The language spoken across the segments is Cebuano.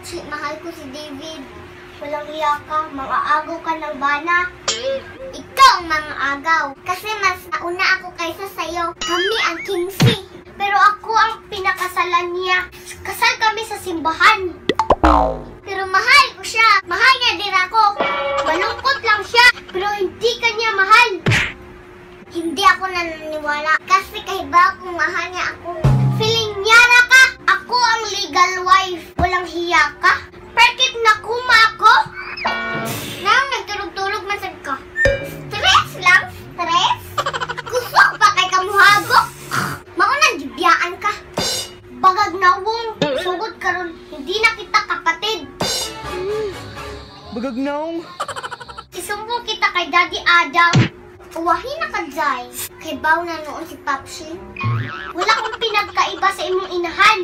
Chi, mahal ko si David. Walang iya ka, mga agaw ka ng bana. Ikaw ang mga agaw. Kasi mas nauna ako kaysa sa'yo. Kami ang Kingsley. Pero ako ang pinakasalan niya. Kasal kami sa simbahan. Pero mahal ko siya. Mahal niya din ako. Malungkot lang siya. Pero hindi ka niya mahal. Hindi ako naniniwala. Kasi kahiba kung mahal niya ako. Feeling niya na ka. Ako ang legal wife. Walang hiya ka. Perkit nakuma ako. Nang nagtulog-tulog man sad ka. Stress lang? Stress? Kusog pa kay kamuhagok. Maunang gibiyaan ka. Bagag nawong. Sugod karon, hindi na kita kapatid. Bagag naong. Isumbong kita kay Daddy Adam. Uwahin na ka, Jai. Kay baw na noon si Papsi. Wala akong pinagkaiba sa imong inahan.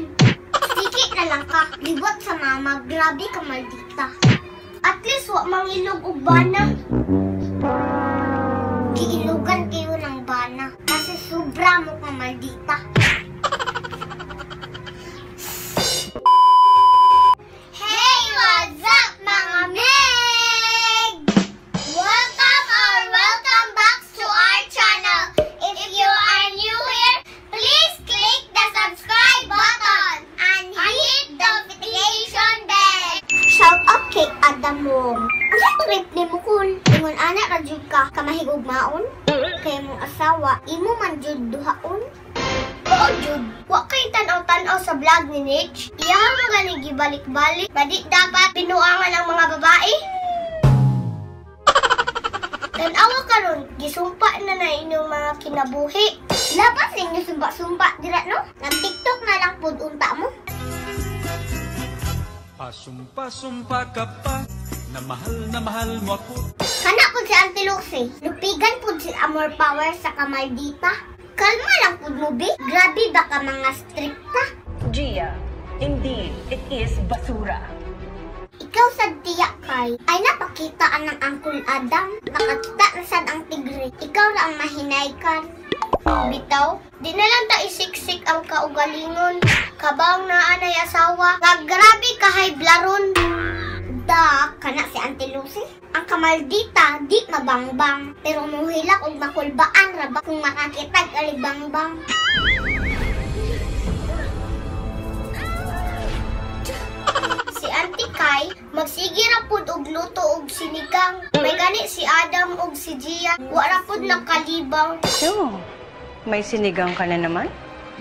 Siki na lang ka. Liwat sa mama. Grabe ka maldita. At least wa mangilog og bana. Giilugan kayo ng bana. Kasi sobra mo ka maldita. Hey, what's up mga meg? Welcome or welcome back to our channel. If you are new here, please click the subscribe button and hit the notification bell. Shout out kay Adam Wong. Unsa trip nimo kun? Ingon ana ra jud ka kamahigog maon? Kay mong asawa imo man jud duhaon? Oo jud, wa kay tan-aw-tan-aw sa vlog ni Nitch. Iyaha mo gani gibalik-balik. Badi dapat binuangan ang mga babae. Tan-awa karon, gisumpa na na inyong mga kinabuhi. Labas ninyo sumpa-sumpa dira no? Nag-TikTok na lang pud unta mo. Pasumpa-sumpa ka pa na mahal mo ako. Kana pud si Auntie Lucy. Lupigan pud si Amor Power sa kamaldita. Kalma lang pud mo be. Grabe ba ka mga strikta? Gia, indeed, it is basura. Ikaw sad tiya kay ay napakitaan ng Uncle Adam. Nakakita na sad ang tigre. Ikaw ra ang mahinaykan. Bitaw, di na lang ta isiksik ang kaugalingon. Kabang naa nay asawa, nga grabe ka hayblaron. Da, kana si Auntie Lucy. Ang kamaldita, di mabangbang. Pero muhilak og makulbaan ra ba kung makakitag alibangbang. Si Auntie Kai, magsige ra pud og luto og sinigang. May gani si Adam og si Gia, wa ra pud nakalibang. So, may sinigang ka na naman?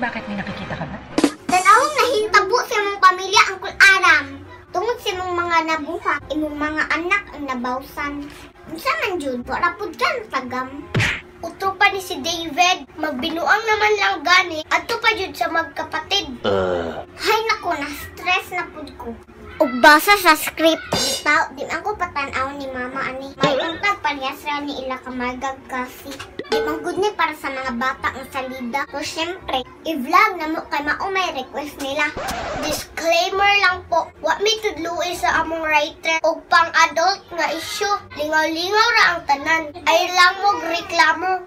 Bakit may nakikita ka ba? Tanawang nahintabo sa imong pamilya, Uncle Adam. Tungod sa imong mga nabuhat, imong mga anak ang nabawsan. Unsa man jud, wa ra pud ka natagam. Utro pa ni si David, magbinuang naman lang gani, adto pa jud sa magkapatid. Hay nako, na-stress na pud ko. Ug basa sa script. Bitaw, di man ko patan-aw ni mama ani. May untag parehas ra ni ila kamargag kasi. Di man good ni para sa mga bata ang salida. So syempre, i-vlog na mo kay mao may request nila. Disclaimer lang po, wa mi tudloi sa among writer og pang-adult nga issue. Lingaw-lingaw ra ang tanan. Ay lang mo reklamo.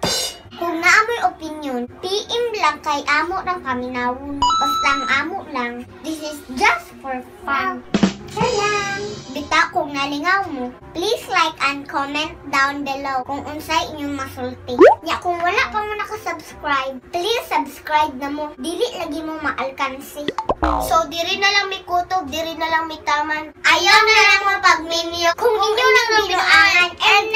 Kung naamoy opinion, PM lang kay amo ng paminawon. Basta ang amo lang, this is just for fun. Salam! Bitaw kung nalingaw mo, please like and comment down below kung unsay inyong masulti. Nya kung wala pa mo nakasubscribe, please subscribe na mo. Dili lagi mo maalkansi. So, diri na lang mi kutob, diri na lang mi taman. Ayaw na lang mo pagminyo. Kung inyo lang binuangan, and